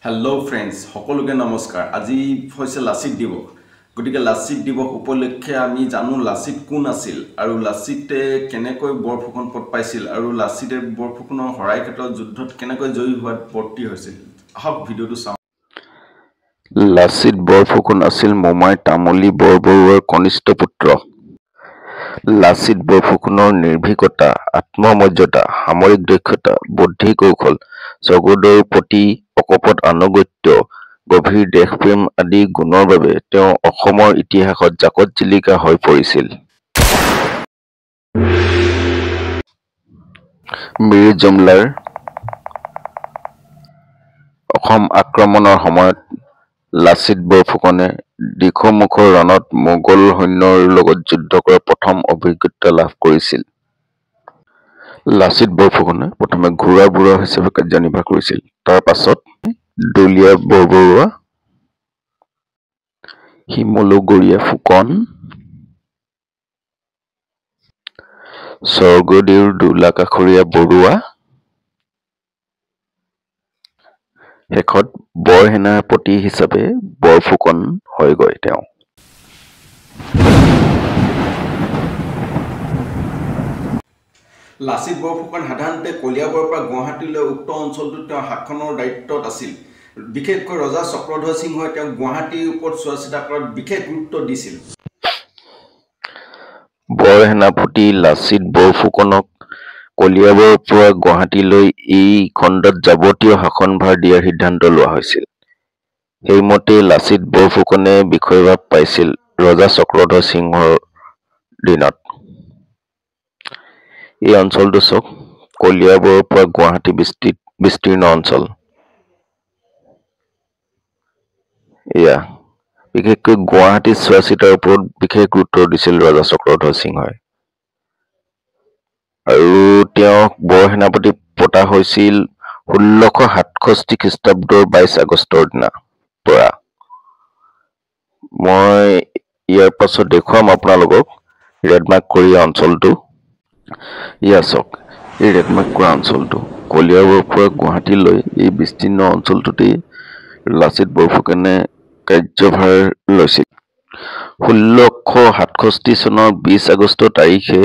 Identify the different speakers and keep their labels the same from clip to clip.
Speaker 1: Hello' friends, সকলোকে নমস্কাৰ। আজি হৈছে লাচিত দিৱস। গতিকে লাচিত দিৱস উপলক্ষে আমি জানো লাচিত কোন আছিল আৰু লাচিতে কেনেকৈ বৰফুকন পদ পাইছিল আৰু লাচিতে বৰফুকনৰ শৰাইঘাটৰ যুদ্ধত কেনেকৈ জয়ী হোৱাত বৰ্তি হৈছিল। আহক ভিডিঅ'টো চাওঁ।
Speaker 2: লাচিত বৰফুকন আছিল মোমাই তামুলী বৰবৰুৱাৰ কনিষ্ঠ পুত্ৰ। লাচিত বৰফুকনৰ নিৰ্ভীকতা, আত্মমৰ্যাদা, সামৰিক দক্ষতা, বুদ্ধি কৌশল, স্বৰ্গদেউৰ প্ৰতি অকপট আনুগত্য, গভীৰ দেশপ্ৰেম আদি গুণৰ বাবে তেওঁ অসমৰ ইতিহাসত জাকত জিলিকা হৈ পৰিছিল। মীৰ জুমলাৰ অসম আক্ৰমণৰ সময়ত লাচিত বৰফুকনে দিখৌমুখৰ ৰণত মোগল সৈন্যৰ লগত যুদ্ধ কৰাৰ প্ৰথম অভিজ্ঞতা লাভ কৰিছিল। লাচিত বৰফুকনে প্ৰথমে ঘোঁৰা বৰুৱা হিচাপে কাৰ্যনিৰ্বাহ কৰিছিল। তাৰ পাছত দুলীয়া বৰবৰুৱা, শিমলুগৰীয়া ফুকন, স্বৰ্গদেউৰ দোলাকাষৰীয়া বৰুৱা, শেষত বৰসেনাপতি হিচাপে বৰফুকন হয়গৈ তেওঁ।
Speaker 1: লাচিত বৰফুকন সাধাৰণতে কলিয়াবৰৰ পৰা গুৱাহাটীলৈ উক্ত অঞ্চলটোত তেওঁ শাসনৰ দায়িত্বত আছিল। বিশেষকৈ ৰজা চক্ৰধ্বজ সিংহই তেওঁক গুৱাহাটীৰ ওপৰত চোৱা চিতা কৰাত বিশেষ গুৰুত্ব দিছিল।
Speaker 2: বৰসেনাপতি লাচিত বৰফুকনক কলিয়াবৰৰ পৰা গুৱাহাটীলৈ এই খণ্ডত যাৱতীয় শাসনভাৰ দিয়াৰ সিদ্ধান্ত লোৱা হৈছিল। সেইমতেই লাচিত বৰফুকনে বিষয়ভাৰ পাইছিল ৰজা চক্ৰধ্বজ সিংহৰ দিনত। এই অঞ্চলটো চাওক, কলিয়াবৰৰ পৰা গুৱাহাটী বিস্তীৰ্ণ অঞ্চল। এয়া বিশেষকৈ গুৱাহাটী চোৱা চিতাৰ ওপৰত বিশেষ গুৰুত্ব দিছিল ৰজা চক্ৰধ্বজ সিংহই। আৰু তেওঁক বৰসেনাপতি পতা হৈছিল 1667 খ্ৰীষ্টাব্দৰ 22 আগষ্টৰ দিনা পৰা। মই ইয়াৰ পাছত দেখুৱাম আপোনালোকক ৰেডমাৰ্ক কৰি অঞ্চলটো। এয়া চাওক, এই ৰেডমাৰ্ক কৰা অঞ্চলটো কলিয়াবৰৰ পৰা গুৱাহাটীলৈ এই বিস্তীৰ্ণ অঞ্চলটোতেই লাচিত বৰফুকনে কাৰ্যভাৰ লৈছিল। 1667 চনৰ 20 আগষ্ট তাৰিখে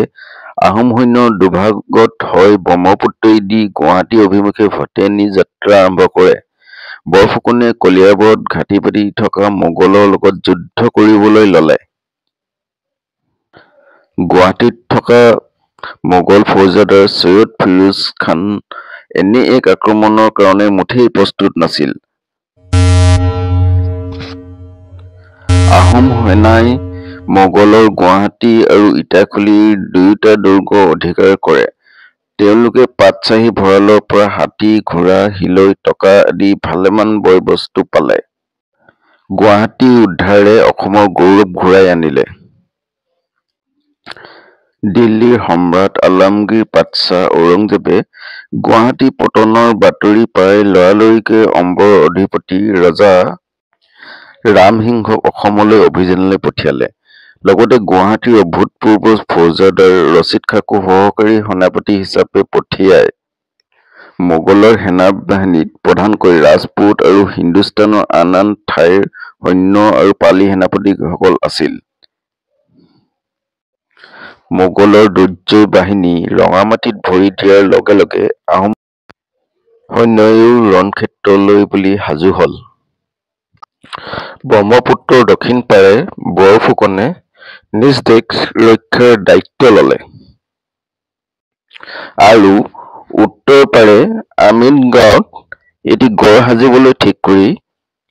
Speaker 2: আহোম সৈন্য দুভাগত হৈ ব্ৰহ্মপুত্ৰইদি গুৱাহাটী অভিমুখে ভটিয়ানি যাত্ৰা আৰম্ভ কৰে। বৰফুকনে কলিয়াবৰত ঘাটি পাতি থকা মোগলৰ লগত যুদ্ধ কৰিবলৈ ল'লে। গুৱাহাটীত থকা মোগল ফৌজদাৰ চৈয়দ ফিৰোজ খান এনে এক আক্ৰমণৰ কাৰণে মুঠেই প্ৰস্তুত নাছিল। আহোম সেনাই মোগলৰ গুৱাহাটী আৰু ইটাখুলিৰ দুয়োটা দুৰ্গ অধিকাৰ কৰে। তেওঁলোকে পাটশাহী ভঁৰালৰ পৰা হাতী, ঘোঁৰা, হিলৈ, টকা আদি ভালেমান বয় বস্তু পালে। গুৱাহাটী উদ্ধাৰে অসমৰ গৌৰৱ ঘূৰাই আনিলে। দিল্লীৰ সম্ৰাট আলমগীৰ বাদশ্বাহ ঔৰংজেবে গুৱাহাটী পতনৰ বাতৰি পাই লৰালৰিকৈ অম্বৰৰ অধিপতি ৰজা ৰামসিংহক অসমলৈ অভিযানলৈ পঠিয়ালে। লগতে গুৱাহাটীৰ অভূতপূৰ্ব ফৌজদাৰ ৰছিদ খাঁকো সহকাৰী সেনাপতি হিচাপে পঠিয়ায়। মোগলৰ সেনাবাহিনীত প্ৰধানকৈ ৰাজপুত আৰু হিন্দুস্তানৰ আন আন ঠাইৰ সৈন্য আৰু পালি সেনাপতিসকল আছিল। মোগলৰ দুৰ্জয় বাহিনী ৰঙামাটিত ভৰি দিয়াৰ লগে লগে আহোম সৈন্যইও ৰণক্ষেত্ৰলৈ বুলি সাজু হ'ল। ব্ৰহ্মপুত্ৰৰ দক্ষিণ পাৰে বৰফুকনে নিজ দেশ ৰক্ষাৰ দায়িত্ব ল'লে আৰু উত্তৰ পাৰে আমিনগাঁৱত এটি গড় সাজিবলৈ ঠিক কৰি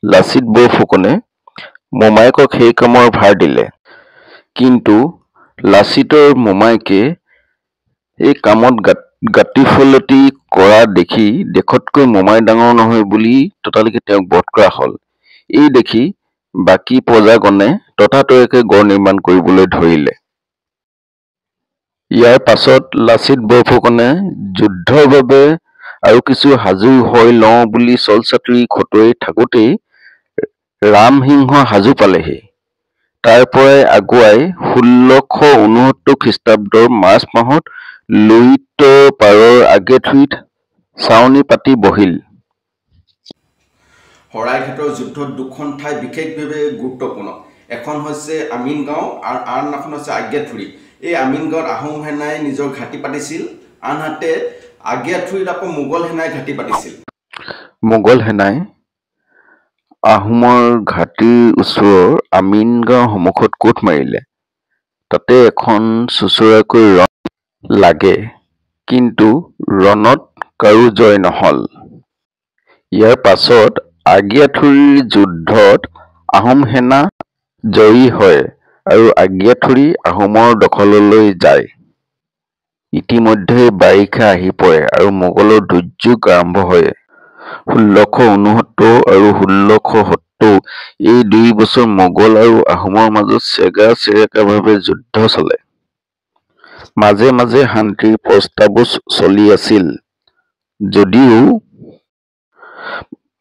Speaker 2: লাচিত বৰফুকনে মোমায়েকক সেই কামৰ ভাৰ দিলে। কিন্তু লাচিতৰ মোমায়েকে এই কামত গাফিলতি কৰা দেখি দেশতকৈ মোমাই ডাঙৰ নহয় বুলি ততালিকে তেওঁক বধ কৰা হ'ল। এই দেখি বাকী প্ৰজাগণে ততাতৈয়াকৈ গড় নিৰ্মাণ কৰিবলৈ ধৰিলে। ইয়াৰ পাছত লাচিত বৰফুকনে যুদ্ধৰ বাবে আৰু কিছু সাজু হৈ লওঁ বুলি চল চাতুৰী খটুৱাই থাকোঁতেই ৰামসিংহ সাজু পালেহি। তাৰ পৰাই আগুৱাই 1669 খ্ৰীষ্টাব্দৰ মাৰ্চ মাহত লুইতৰ পাৰৰ আগেথুৰিত ছাউনি পাতি বহিল।
Speaker 1: শৰাইঘাটৰ যুদ্ধত দুখন ঠাই বিশেষভাৱে গুৰুত্বপূৰ্ণ। এখন হৈছে আমিনগাঁও আৰু আন এখন হৈছে আজ্ঞাঠুৰি। এই আমিনগাঁৱত আহোম সেনাই নিজৰ ঘাটি পাতিছিল, আনহাতে আজ্ঞাঠুৰিত আকৌ মোগল সেনাই ঘাটি পাতিছিল।
Speaker 2: মোগল সেনাই আহোমৰ ঘাটিৰ ওচৰৰ আমিনগাঁও সন্মুখত কোঠ মাৰিলে। তাতে এখন চোঁচৰাকৈ ৰণ লাগে, কিন্তু ৰণত কাৰো জয় নহ'ল। ইয়াৰ পাছত আগিয়াঠুৰিৰ যুদ্ধত আহোম সেনা জয়ী হয় আৰু আগিয়াঠুৰি আহোমৰ দখললৈ যায়। ইতিমধ্যে বাৰিষা আহি পৰে আৰু মোগলৰ দুৰ্যোগ আৰম্ভ হয়। 1669 আৰু 1670 এই দুই বছৰ মোগল আৰু আহোমৰ মাজত ছেগা-চেৰেকাভাৱে যুদ্ধ চলে। মাজে মাজে শান্তিৰ প্ৰস্তাৱো চলি আছিল যদিও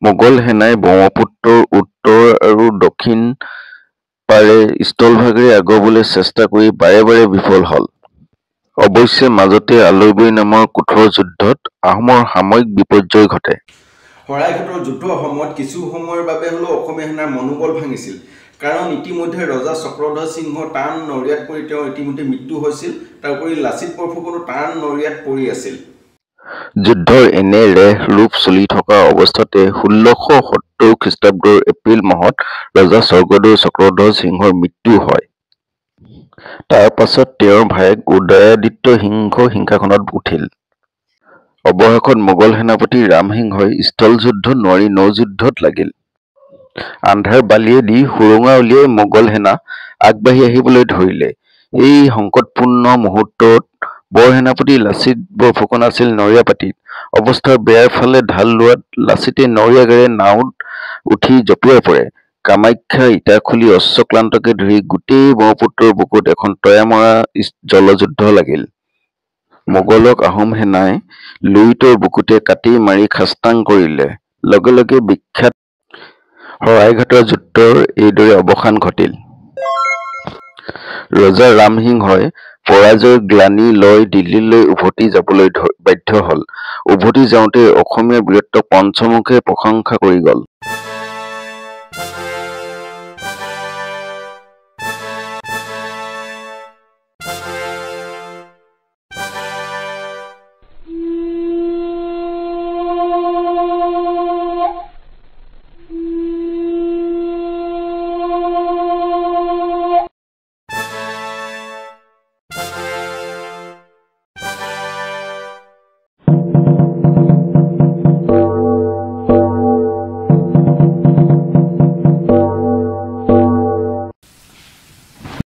Speaker 2: মোগল সেনাই ব্ৰহ্মপুত্ৰৰ উত্তৰ আৰু দক্ষিণ পাৰে স্থলভাগেৰে আগুৱাবলৈ চেষ্টা কৰি বাৰে বাৰে বিফল হ'ল। অৱশ্যে মাজতে আলৈবৈ নামৰ কোঠৰ যুদ্ধত আহোমৰ সাময়িক বিপৰ্যয় ঘটে।
Speaker 1: শৰাইঘাটৰ যুদ্ধৰ সময়ত কিছু সময়ৰ বাবে হ'লেও অসমীয়া সেনাৰ মনোবল ভাঙিছিল, কাৰণ ইতিমধ্যে ৰজা চক্ৰধ্বজ সিংহ টান নৰিয়াত পৰি তেওঁৰ ইতিমধ্যে মৃত্যু হৈছিল। তাৰোপৰি লাচিত বৰফুকনো টান নৰিয়াত পৰি আছিল।
Speaker 2: যুদ্ধৰ এনে ৰেহ ৰূপ চলি থকা অৱস্থাতে 1670 খ্ৰীষ্টাব্দৰ এপ্ৰিল মাহত ৰজা স্বৰ্গদেউ চক্ৰধ্বজ সিংহৰ মৃত্যু হয়। তাৰ পাছত তেওঁৰ ভায়েক উদয়াদিত্য সিংহ সিংহাসনত উঠিল। অৱশেষত মোগল সেনাপতি ৰামসিংহই স্থলযুদ্ধ নোৱাৰি নৌযুদ্ধত লাগিল। আন্ধাৰ বালিয়ে দি সুৰুঙা উলিয়াই মোগল সেনা আগবাঢ়ি আহিবলৈ ধৰিলে। সেই সংকটপূৰ্ণ মুহূৰ্তত বৰসেনাপতি লাচিত বৰফুকন আছিল নৰিয়াপাটীত। অৱস্থা বেয়াৰ ফালে ঢাল লোৱাত লাচিতে নৰিয়া গাৰে নাওত উঠি জঁপিয়াই পৰে। কামাখ্যা, ইটাখুলি, অশ্বক্লান্তকে ধৰি গোটেই ব্ৰহ্মপুত্ৰৰ বুকুত এখন তয়ামৰা জলযুদ্ধ লাগিল। মোগলক আহোম সেনাই লুইতৰ বুকুতে কাটি মাৰি খাস্তাং কৰিলে। লগে লগে বিখ্যাত শৰাইঘাটৰ যুদ্ধৰ এইদৰে অৱসান ঘটিল। ৰজা ৰামসিংহই পৰাজয়ৰ গ্লানি লৈ দিল্লীলৈ উভতি যাবলৈ বাধ্য হ'ল। উভতি যাওঁতে অসমীয়া বীৰত্বক পঞ্চমুখে প্ৰশংসা কৰি গ'ল।